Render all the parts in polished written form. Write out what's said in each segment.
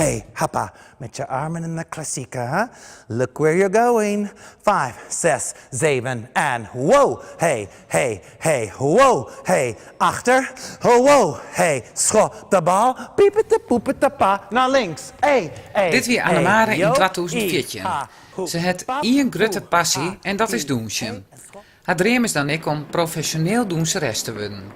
Hey, hoppa, met je armen in de klassieke, huh? Look where you're going. Vijf, zes, zeven en wow. Hey, hey, hey, wow. Hey, achter. Oh, wow. Hey, schop de bal. Piepete poepete pa. Naar links. Hey, hey, Dit wie hey, Annemare yn yo, 2014. i, ha, ho, Se hat pap, ien grutte hoe, passy ha, en dat is i, dûnsjen. hey, schop. Har dream is dan ek om profesjoneel dûnseres te wurden.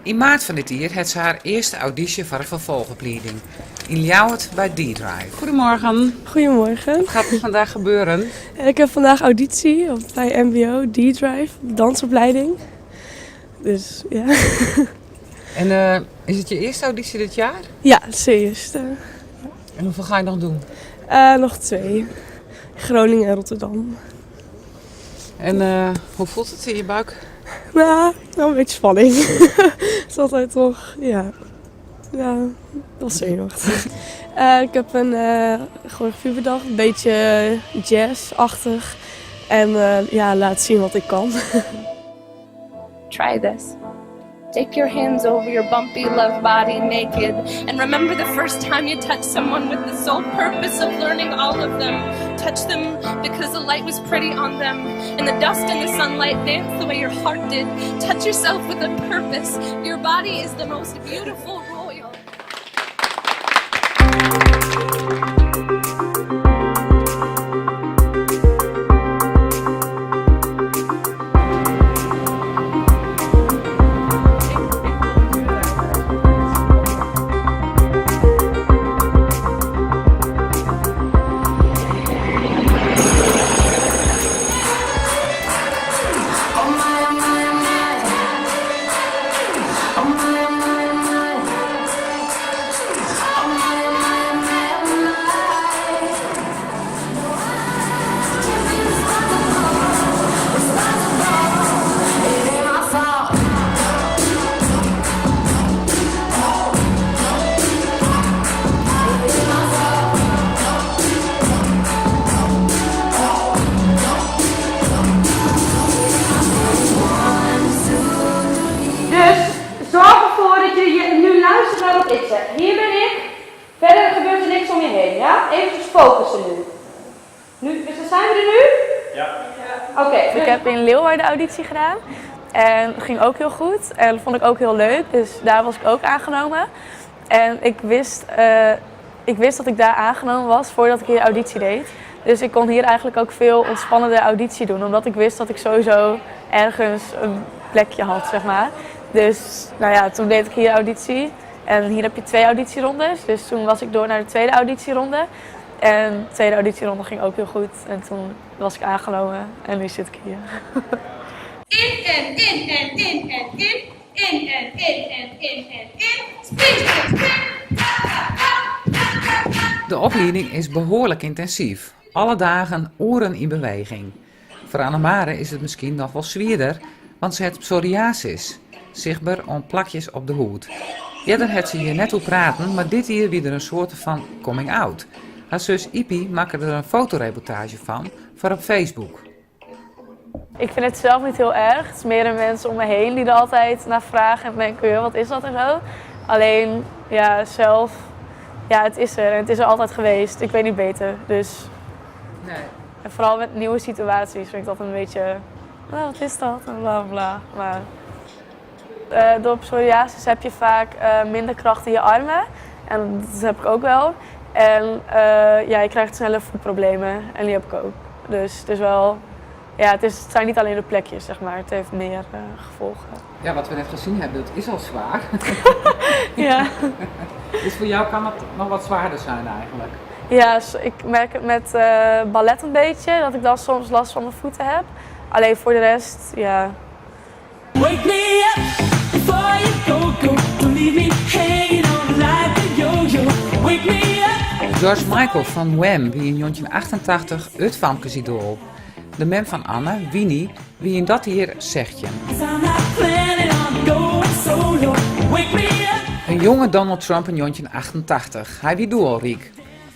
Yn maart fan dit jier hat se har earste audysje foar in ferfolchoplieding yn Ljouwert by D-Drive. Goedemorgen. Goedemorgen. Wat gaat er vandaag gebeuren? Ik heb vandaag auditie op, bij MBO D-Drive, dansopleiding. Dus ja. En eh, is het je eerste auditie dit jaar? Ja, het is de eerste. En hoeveel ga je nog doen? Eh, nog twee. Groningen en Rotterdam. En eh, hoe voelt het in je buik? Nou, wel een beetje spanning. het is altijd toch, ja. Ja, dat is zenuwachtig. Eh, ik heb een eh choreografie bedacht, een beetje jazz-achtig. En eh, ja, laat zien wat ik kan. Try this. Take your hands over your bumpy love body naked and remember the first time you touched someone with the sole purpose of learning all of them. Touch them because the light was pretty on them and the dust and the sunlight danced the way your heart did. Touch yourself with a purpose. Your body is the most beautiful royal. Dus zorg ervoor dat je, je nu luistert naar wat ik zeg. Hier ben ik. Verder gebeurt er niks om je heen, ja? Even focussen nu. nu dus zijn we er nu? Ja. Oké. Ik heb in Leeuwarden auditie gedaan. En dat ging ook heel goed. En dat vond ik ook heel leuk. Dus daar was ik ook aangenomen. En ik wist, eh, ik wist dat ik daar aangenomen was voordat ik hier auditie deed. Dus ik kon hier eigenlijk ook veel ontspannender auditie doen. Omdat ik wist dat ik sowieso ergens een plekje had, zeg maar. Dus nou ja, toen deed ik hier auditie. En hier heb je twee auditierondes. Dus toen was ik door naar de tweede auditieronde. En de tweede auditieronde ging ook heel goed. En toen was ik aangenomen en nu zit ik hier. In en in en in en in. In en in en in en in. Spring, spring, spring. Ta, ta, ta, ta, ta, ta. De oplieding is behoarlik yntinsyf. Alle dagen oeren yn beweging. Foar Annemare is it miskien noch wol swierder, want se hat psoriasis, sichtber oan plakjes op de hûd. Earder hat se hjir net oer praten, mar dit jier wie der in soarte fan coming out. Har sus Ypie makke der in fotoreportaazje fan foar op Facebook. Ik vind het zelf niet heel erg. Het is meer de mensen om me heen die er altijd naar vragen en denken, joh, wat is dat en zo. Alleen, ja, zelf, ja, het is er en het is er altijd geweest. Ik weet niet beter, dus... Nee. En vooral met nieuwe situaties vind ik dat een beetje, nou, wat is dat en bla bla. Maar eh, door psoriasis heb je vaak eh, minder kracht in je armen. En dat heb ik ook wel. En eh, ja, je krijgt sneller voetproblemen en die heb ik ook. Dus het is wel, ja, het, is, het zijn niet alleen de plekjes, zeg maar. Het heeft meer eh, gevolgen. Ja, wat we net gezien hebben, dat is al zwaar. Ja. Dus voor jou kan het nog wat zwaarder zijn eigenlijk. Ja, ik merk het met eh, ballet een beetje, dat ik dan soms last van mijn voeten heb. Alleen voor de rest, ja. Wake me up before you go, go. Don't leave me hanging on like a yo-yo. Wake me up. George Michael fan Wham wie yn 1988 it famkesidoal. De mem fan Anne, Wini, wie yn dat jier 16. 'Cause I'm not planning on going solo. Wake me up. In jonge Donald Trump yn 1988. Hy wie doe al ryk.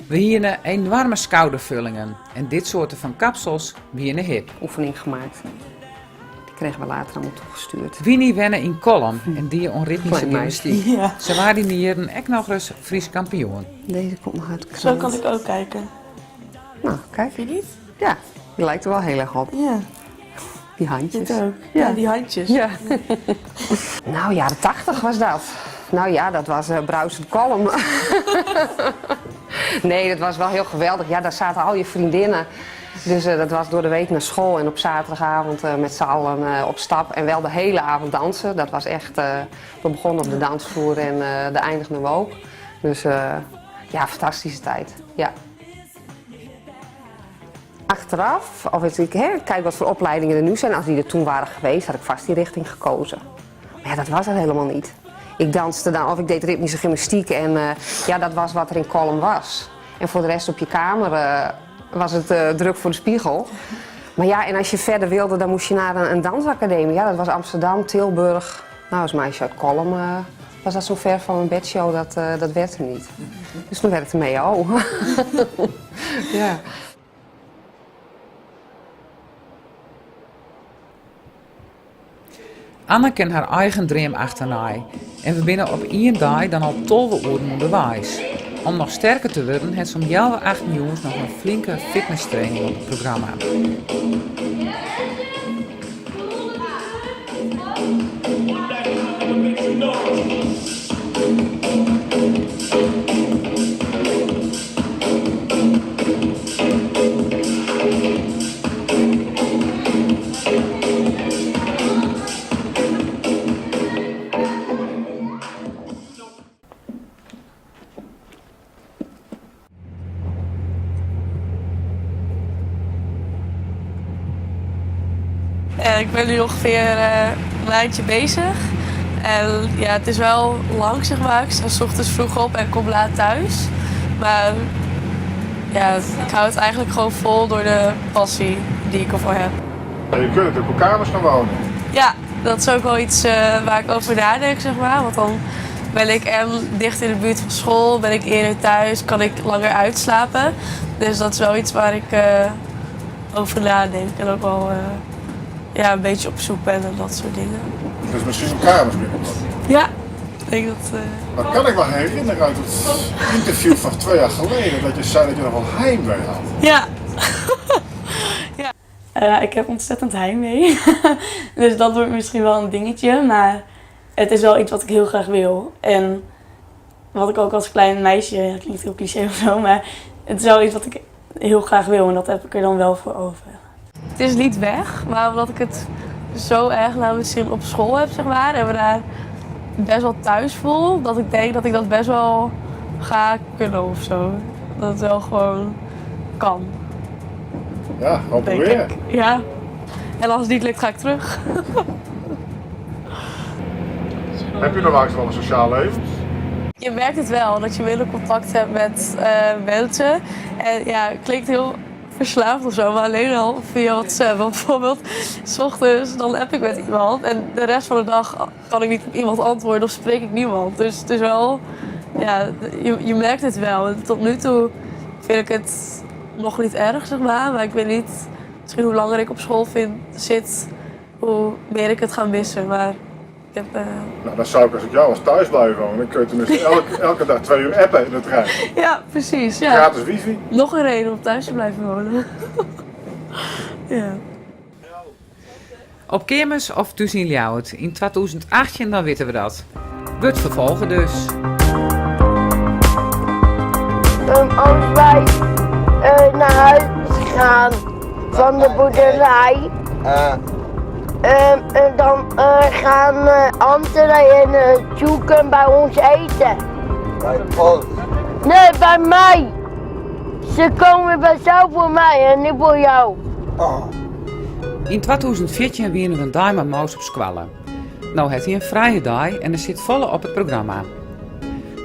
We hiene enoarme skouderfullingen en dit soarte fan kapsels wiene hip. Oefening gemaakt. Kregen we later allemaal toegestuurd. Winy wenne yn Kollum en die oan ritmyske Klein meisje. gymnastyk. Se waard yn dy jierren ek nochris Frysk kampioen. Deze komt nog uit de krant. Zo kan ik ook kijken. Nou, kijk. Vind je niet? Ja, die lijkt er wel heel erg op. Ja. Die handjes. Dit ook. Ja, die handjes. Ja. Nou, jaren 80 was dat. Nou ja, dat was uh, bruisend Kollum. nee, dat was wel heel geweldig. Ja, daar zaten al je vriendinnen. Dus uh, dat was door de week naar school en op zaterdagavond uh, met z'n allen uh, op stap. En wel de hele avond dansen. Dat was echt, we begonnen op de dansvloer en daar eindigden we ook. Dus ja, fantastische tijd. Ja. Achteraf, of ik hè, kijk wat voor opleidingen er nu zijn. Als die er toen waren geweest, had ik vast die richting gekozen. Maar ja, dat was het helemaal niet. Ik danste dan, of ik deed ritmische gymnastiek en uh, ja, dat was wat er in Kollum was. En voor de rest op je kamer uh, was het uh, druk voor de spiegel. Maar ja, en als je verder wilde, dan moest je naar een, een dansacademie. Ja, dat was Amsterdam, Tilburg. Nou, als meisje uit Kollum was dat zo ver van mijn bedshow, dat, dat werd er niet. Dus toen werd het een MEO. ja. Anne kin har eigen dream achternei en we binne op ien dei dan al 12 oeren ûnderweis. Om noch sterker te wurden hat se om healwei achten jûns noch in flinke fitnesstraining op it programma. Ik ben nu ongeveer een maandje bezig. En ja, het is wel lang, zeg maar. Ik sta 's ochtends vroeg op en kom laat thuis. Maar ja, ik hou het eigenlijk gewoon vol door de passie die ik ervoor heb. Ja, je kunt natuurlijk op kamers gaan wonen. Ja, dat is ook wel iets uh, waar ik over nadenk, zeg maar. Want dan ben ik en dicht in de buurt van school, ben ik eerder thuis, kan ik langer uitslapen. Dus dat is wel iets waar ik uh, over nadenk en ook wel uh, ja, een beetje op zoek ben en dat soort dingen. Dus misschien op kamers binnenkort? Ja, ik denk dat... Maar kan ik me herinneren uit het interview van 2 jaar geleden dat je zei dat je nog wel heimwee had? Ja. ja. Ik heb ontzettend heimwee. Dus dat wordt misschien wel een dingetje, maar het is wel iets wat ik heel graag wil. En wat ik ook als klein meisje, dat klinkt heel cliché of zo, maar het is wel iets wat ik heel graag wil en dat heb ik er dan wel voor over. Het is niet weg, maar omdat ik het zo erg naar mijn zin op school heb, zeg maar, en me daar best wel thuis voel, dat ik denk dat ik dat best wel ga kunnen of zo. Dat het wel gewoon kan. Ja, gewoon Denk proberen. ik. Ja. En als het niet lukt, ga ik terug. Heb je nog eigenlijk wel een sociaal leven? Je merkt het wel, dat je minder contact hebt met mensen. En ja, het klinkt heel verslaafd of zo, maar alleen al via WhatsApp. Want bijvoorbeeld, 's ochtends dan app ik met iemand en de rest van de dag kan ik niet op iemand antwoorden of spreek ik niemand. Dus het is wel, ja, je merkt het wel. En tot nu toe vind ik het nog niet erg, zeg maar. Maar ik weet niet, misschien hoe langer ik op school zit, hoe meer ik het ga missen. Maar ik heb, Nou, dan zou ik als ik jou was thuis blijven wonen. Dan kun je tenminste elke dag 2 uur appen in de trein. Ja, precies. Ja. Gratis wifi. Nog een reden om thuis te blijven wonen. Ja. Op kermis of thuis yn Ljouwert. Yn 2018 dan witte we dat. Wurdt ferfolge dus. Als wij naar huis gaan van de boerderij, en dan gaan Anthony en Tjoeken bij ons eten. Bij ons? Nee, bij mij. Ze komen bij jou voor mij en niet voor jou. Oh. Yn 2014 wiene we in dei mei Moos op skoalle. No hat hy in frije dei en der sit folle op it programma.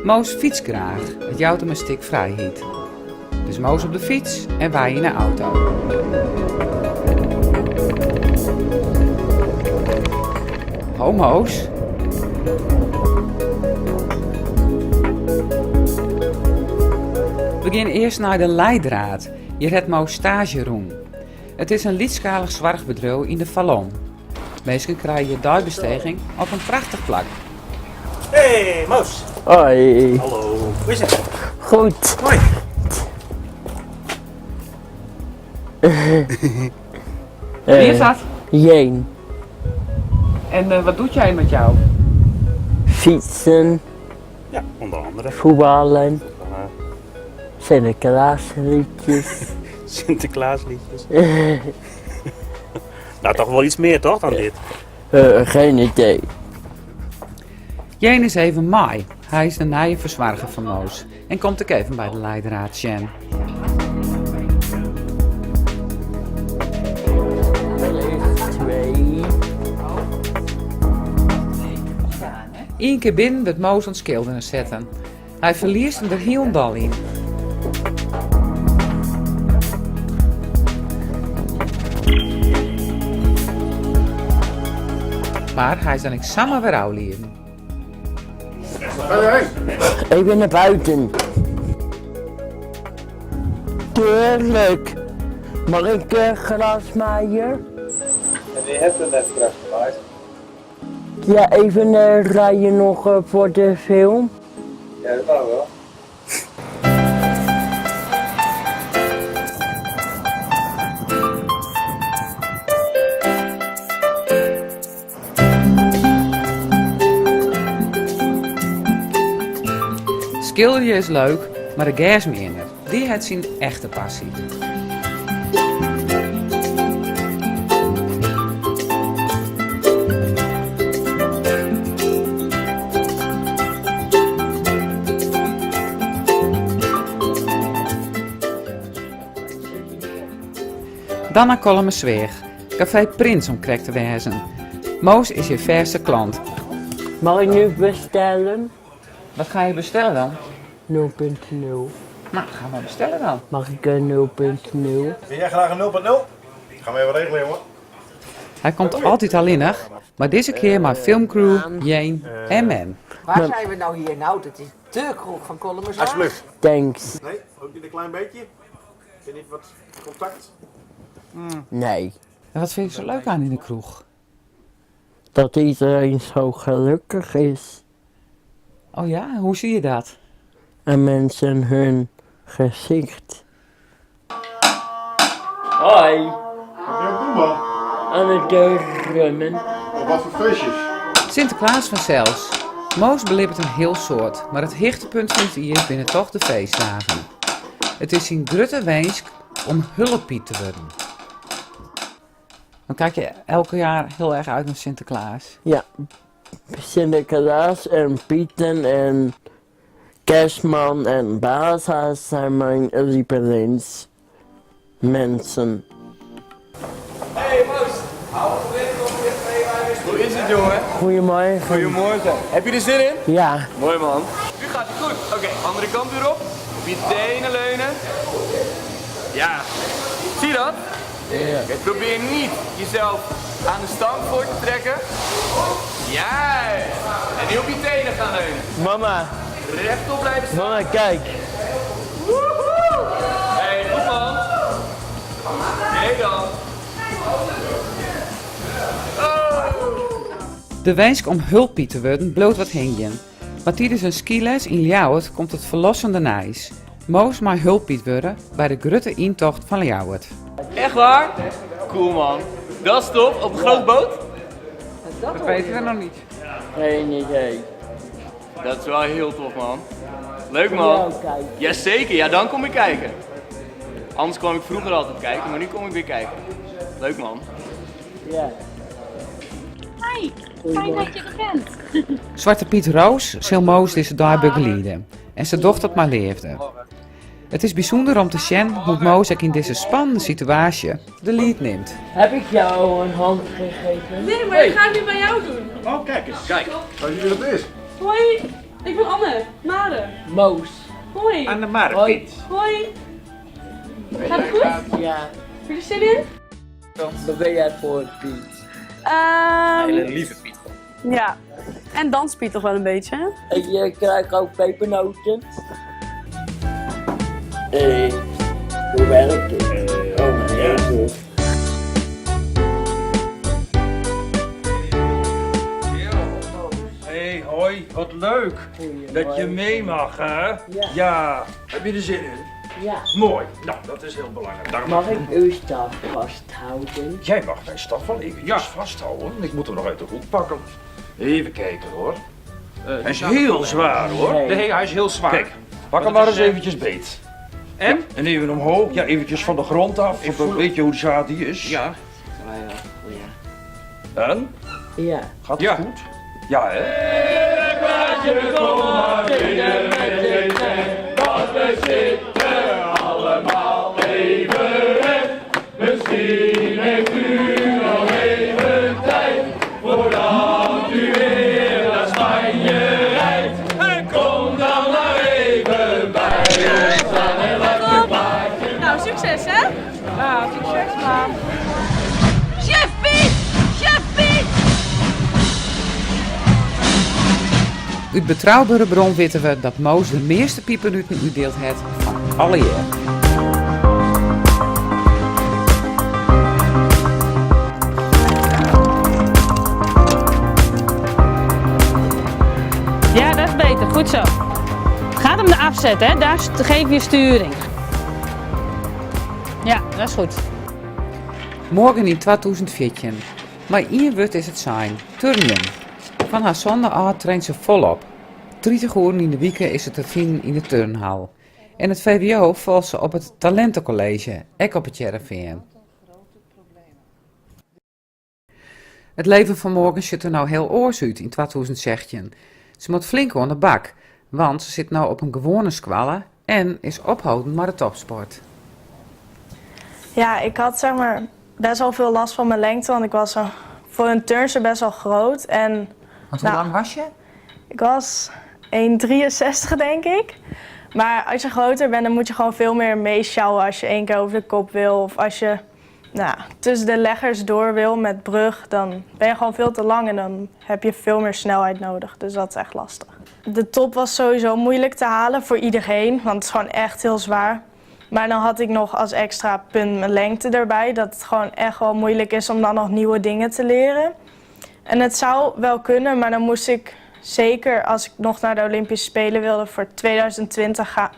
Moos fytst graach, it jout him in stik frijheid. Dus Moos op de fyts en wy yn 'e auto. Ho Moos. We gean earst nei de Leidraad. Hjir hat Moos staazje rûn. It is in lytsskalich soarchbedriuw yn de Falom. Minsken krije hjir deibesteging op in prachtich plak. Hey Moos! Hoi. Hallo, hoe is it? Goed. Moai. Wie is dat? Jeen. En eh, wat doet jij met jou? Fietsen. Ja, onder andere. Voetballen. Sinterklaasliedjes. Sinterklaasliedjes. nou, toch wel iets meer toch dan dit? Eh, geen idee. Jeen is even mei. Hy is de nije fersoarger fan Moos en komt ek even by de Leidraad sjen. Ien kear binnen wurdt Moos oan it skilderen setten. Hy ferliest him der hielendal yn. Mar hy is dan ek samar wer ôflieden. Ik ben naar buiten. Tuurlijk. Mag ik eh, gras maaien? En wie hebt er net gras gemaaid? Ja, even eh, rijden nog eh, voor de film. Ja, dat mag wel. Skilderje is leuk, mar de gersmeaner, dy hat syn echte passy. Dan nei Kollumersweach, Kafee Prins om krekt te wêzen. Moos is hjir fêste klant. Mag ik nu bestellen? Wat ga je bestellen dan? 0.0. Nou, ga maar bestellen dan. Mag ik een 0.0? Wil jij graag een 0.0? Gaan we even regelen, jongen. Hy komt altyd allinnich, mar dizze kear mei filmcrew, Jeen en mem. Waar zijn we nou hier? Nou, dat is de kroeg van Kollumerzwaag. Alsjeblieft. Thanks. Nee, ook niet een klein beetje? Vind je niet wat contact? Nee. En wat vind je zo leuk aan in de kroeg? Dat iedereen zo gelukkig is. Oh ja, hoe zie je dat? En mensen hun gezicht. Hoi. Wat ben je aan het doen, man? Aan het drummen. Op wat voor feestjes? Sinterklaas fansels. Moos belibbet in hiel soad, mar it hichtepunt fan it jier binne toch de feestdagen. It is syn grutte winsk om Hullepiet te wurden. Dan kijk je elke jaar heel erg uit naar Sinterklaas. Ja, Sinterklaas en Pieten en Kerstman en Paashaas zijn mijn lievelingsmensen. Hey Moos! Hoe is het jongen? Goedemorgen. Goedemorgen. Heb je er zin in? Ja. Mooi man. Nu gaat het goed. Oké, andere kant weer op. Op je tenen leunen. Ja. Zie je dat? Ja. Oké, probeer niet jezelf aan de stang voor te trekken. Juist. En nu op je tenen gaan leunen. Mama. Rechtop blijven staan. Mama, kijk. Woehoe. Hey, goed man. Oké dan. De winsk om Hulppiet te wurden bliuwt wat hingjen. Mar tidens in skyles yn Ljouwert komt it ferlossende nijs. Moos mei Hulppiet wurde by de grutte yntocht fan Ljouwert. Echt waar? Cool man. Dat is top. Op een grote boot? Dat weten we nog niet. Geen idee. Dat is wel heel tof man. Leuk Kom je man. ook kijken? Jazeker, ja dan kom ik kijken. Anders kwam ik vroeger altijd kijken, maar nu kom ik weer kijken. Leuk man. Ja. Hi, fijn dat je er bent. Swarte Piet Roos sil Moos dizze dei begeliede en se docht dat mei leafde. It is bysûnder om te sjen hoe't Moos ek yn dizze spannende situaasje de lied nimt. Heb ik jou een hand gegeven? Nee, maar ik ga het nu bij jou doen. Oh, kijk eens. Kijk. Weet je wie dat is? Hoi, ik ben Anne, Mare. Moos. Hoi. Anne Mare Hoi. Hoi. Gaat het goed? Ja. Heb je er zin in? Wat ben jij voor een Piet? Hele lieve Piet. Ja. En danspiet toch wel een beetje? En je krijgt ook pepernoten. Hoe werkt het? Oh, mijn hemel. Wat leuk dat je mee mag, hè? Ja. Heb je er zin in? Ja. Mooi. Nou, dat is heel belangrijk. Mag ik uw staf vasthouden? Jij mag mijn staf wel eventjes vasthouden. Ik moet hem nog uit de hoek pakken. Even kijken hoor. hij is heel zwaar hoor. Nee, hij is heel zwaar. Kijk, pak hem Maar maar dat eens is, eventjes beet. En? Ja, en even omhoog. Ja, eventjes van de grond af. Want dan weet je hoe zwaar die is. Ja. En? Ja. Gaat het goed? Ja, hè? Kom maar binnen met je tent, want we zitten allemaal even recht. Misschien heeft u nog even tijd, voordat u weer naar Spanje rijdt. En kom dan maar even bij ons staan en laat je plaatje. Nou, succes hè? Ja, succes maar. Chef Piet! Chef Piet! Uit betrouwbare bron weten we dat Moos de meeste piepenuten uitdeelt het van alle jaren. Ja, dat is beter. Goed zo. Gaat hem eraf zetten, hè? Daar geef je sturing. Ja, dat is goed. Morgen in 2014. Maar één woord is het zijn: turnjen. Van haar zonde af traint ze volop. 30 uur in de week is het te vinden in de turnhal. En het VWO volgt ze op het Talentencollege, ek op het Hearrenfean. Het leven van Morgan ziet er nou heel oors uit in 2016. Ze moet flink aan de bak, want ze zit nou op een gewone squalle en is ophouden maar de topsport. Ja, ik had zeg maar best wel veel last van mijn lengte, want ik was zo- voor een turnster best wel groot. En, Want hoe nou, lang was je? Ik was 1,63 denk ik. Maar als je groter bent, dan moet je gewoon veel meer meesjouwen als je één keer over de kop wil. Of als je nou, tussen de leggers door wil met brug, dan ben je gewoon veel te lang en dan heb je veel meer snelheid nodig. Dus dat is echt lastig. De top was sowieso moeilijk te halen voor iedereen, want het is gewoon echt heel zwaar. Maar dan had ik nog als extra punt mijn lengte erbij, dat het gewoon echt wel moeilijk is om dan nog nieuwe dingen te leren. En het zou wel kunnen, maar dan moest ik zeker als ik nog naar de Olympische Spelen wilde voor 2020 gaan.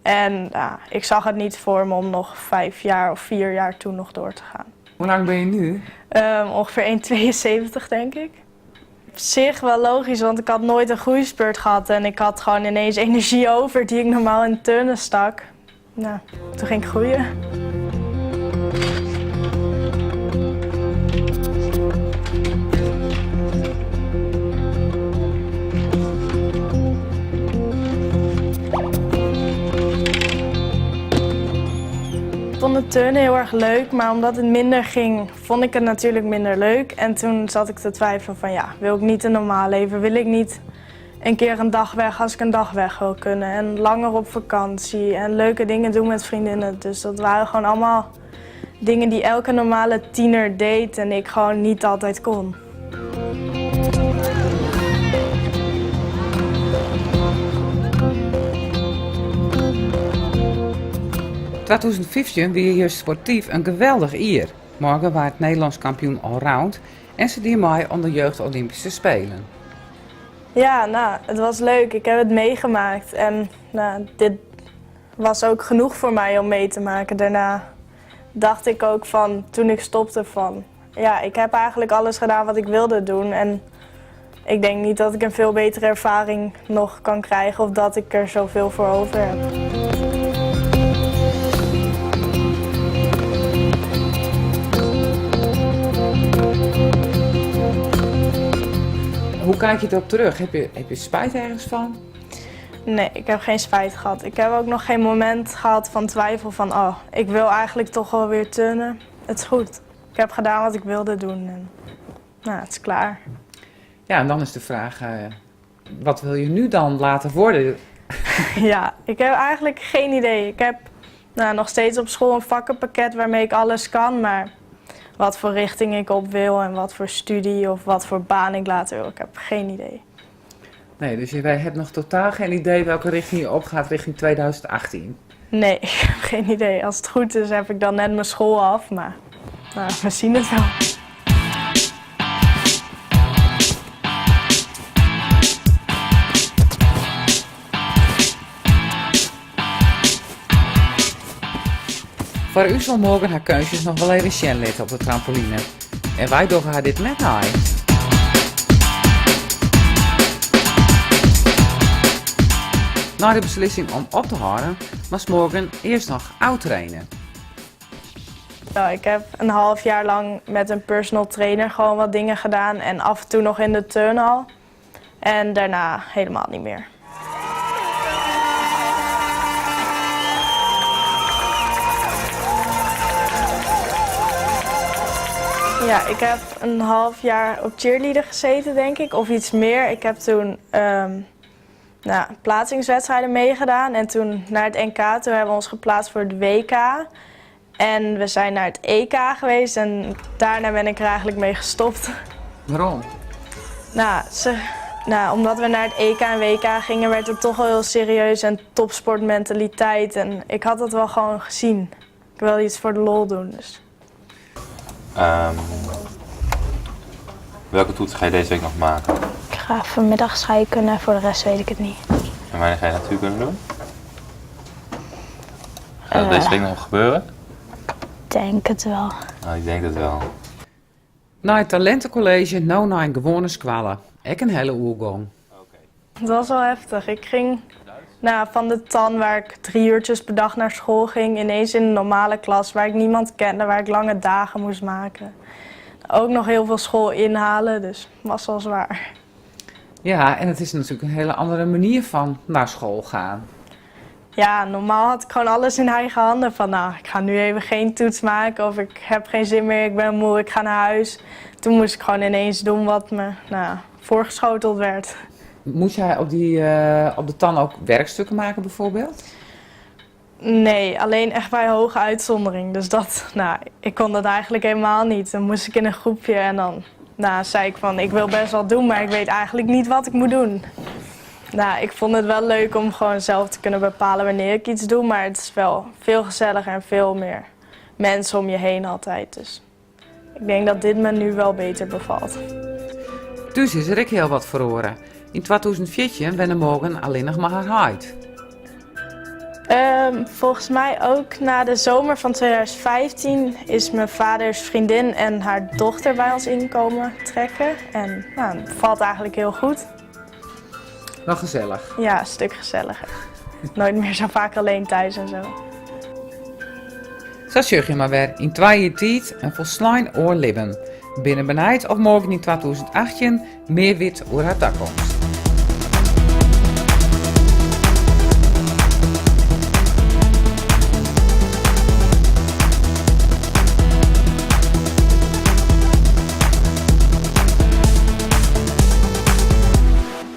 En ja, ik zag het niet voor me om nog 5 jaar of 4 jaar toen nog door te gaan. Hoe lang ben je nu? Ongeveer 1,72 denk ik. Op zich wel logisch, want ik had nooit een groeispurt gehad. En ik had gewoon ineens energie over die ik normaal in turnen stak. Nou, toen ging ik groeien. Ik vond het turnen heel erg leuk, maar omdat het minder ging, vond ik het natuurlijk minder leuk. En toen zat ik te twijfelen van ja, wil ik niet een normaal leven? Wil ik niet een keer een dag weg als ik een dag weg wil kunnen? En langer op vakantie en leuke dingen doen met vriendinnen. Dus dat waren gewoon allemaal dingen die elke normale tiener deed en ik gewoon niet altijd kon. 2015 wie je sportief een geweldig jaar. Morgan was het Nederlands kampioen allround en ze die mij om de Jeugd Olympische Spelen. Ja, nou, het was leuk. Ik heb het meegemaakt en nou, dit was ook genoeg voor mij om mee te maken. Daarna dacht ik ook van, toen ik stopte van, ja, ik heb eigenlijk alles gedaan wat ik wilde doen. En ik denk niet dat ik een veel betere ervaring nog kan krijgen of dat ik er zoveel voor over heb. Hoe kijk je erop terug? Heb je spijt ergens van? Nee, ik heb geen spijt gehad. Ik heb ook nog geen moment gehad van twijfel van, oh, ik wil eigenlijk toch wel weer turnen. Het is goed. Ik heb gedaan wat ik wilde doen en nou, het is klaar. Ja, en dan is de vraag, wat wil je nu dan laten worden? Ja, ik heb eigenlijk geen idee. Ik heb nog steeds op school een vakkenpakket waarmee ik alles kan, maar wat voor richting ik op wil en wat voor studie of wat voor baan ik later wil, ik heb geen idee. Nee, dus je hebt nog totaal geen idee welke richting je opgaat richting 2018? Nee, ik heb geen idee. Als het goed is heb ik dan net mijn school af, maar we zien het wel. Foar ús wol Morgan har keunstjes noch wol even sjen litte op de trampoline. En wy dogge har dit net nei. Nei de beslissing om op te hâlden, moast Morgan earst noch ôftraine. Nou, ik heb een half jaar lang met een personal trainer gewoon wat dingen gedaan en af en toe nog in de turnhal. En daarna helemaal niet meer. Ja, ik heb een half jaar op cheerleader gezeten, denk ik, of iets meer. Ik heb toen um, nou, plaatsingswedstrijden meegedaan en toen naar het NK. Toen hebben we ons geplaatst voor het WK. En we zijn naar het EK geweest en daarna ben ik er eigenlijk mee gestopt. Waarom? Nou, ze, nou, omdat we naar het EK en WK gingen, werd het toch wel heel serieus en topsportmentaliteit. En ik had dat wel gewoon gezien. Ik wilde iets voor de lol doen. Dus. Um, welke toets ga je deze week nog maken? Ik ga vanmiddag scheikunde, voor de rest weet ik het niet. En wanneer ga je natuurkunde doen? Gaat dat deze week nog gebeuren? Ik denk het wel. Oh, ik denk het wel. Nei it talintekolleezje no nei in gewoane skoalle. Ek in hiele oergong. Het was wel heftig. Ik ging nou, van de TAN, waar ik drie uurtjes per dag naar school ging, ineens in een normale klas waar ik niemand kende, waar ik lange dagen moest maken. Ook nog heel veel school inhalen, dus was wel zwaar. Ja, en het is natuurlijk een hele andere manier van naar school gaan. Ja, normaal had ik gewoon alles in eigen handen. Van nou, ik ga nu even geen toets maken of ik heb geen zin meer, ik ben moe, ik ga naar huis. Toen moest ik gewoon ineens doen wat me nou, voorgeschoteld werd. Moest jij op, die, uh, op de TAN ook werkstukken maken bijvoorbeeld? Nee, alleen echt bij hoge uitzondering. Dus dat, nou, ik kon dat eigenlijk helemaal niet. Dan moest ik in een groepje en dan nou, zei ik van ik wil best wel doen, maar ik weet eigenlijk niet wat ik moet doen. Nou, ik vond het wel leuk om gewoon zelf te kunnen bepalen wanneer ik iets doe, maar het is wel veel gezelliger en veel meer mensen om je heen altijd. Dus ik denk dat dit me nu wel beter bevalt. Thús is der ek hiel wat feroare. Yn 2014 wenne Morgan allinnich mei har heit. Um, volgens mij ook na de zomer van 2015 is mijn vaders vriendin en haar dochter bij ons inkomen trekken. En nou, het valt eigenlijk heel goed. Wel gezellig. Ja, een stuk gezelliger. Nooit meer zo vaak alleen thuis en zo. Sa sjogge je mar wer yn twa jier tiid in folslein oar libben. Binne benijd oft Morgan yn 2018 mear wit oer har takomst.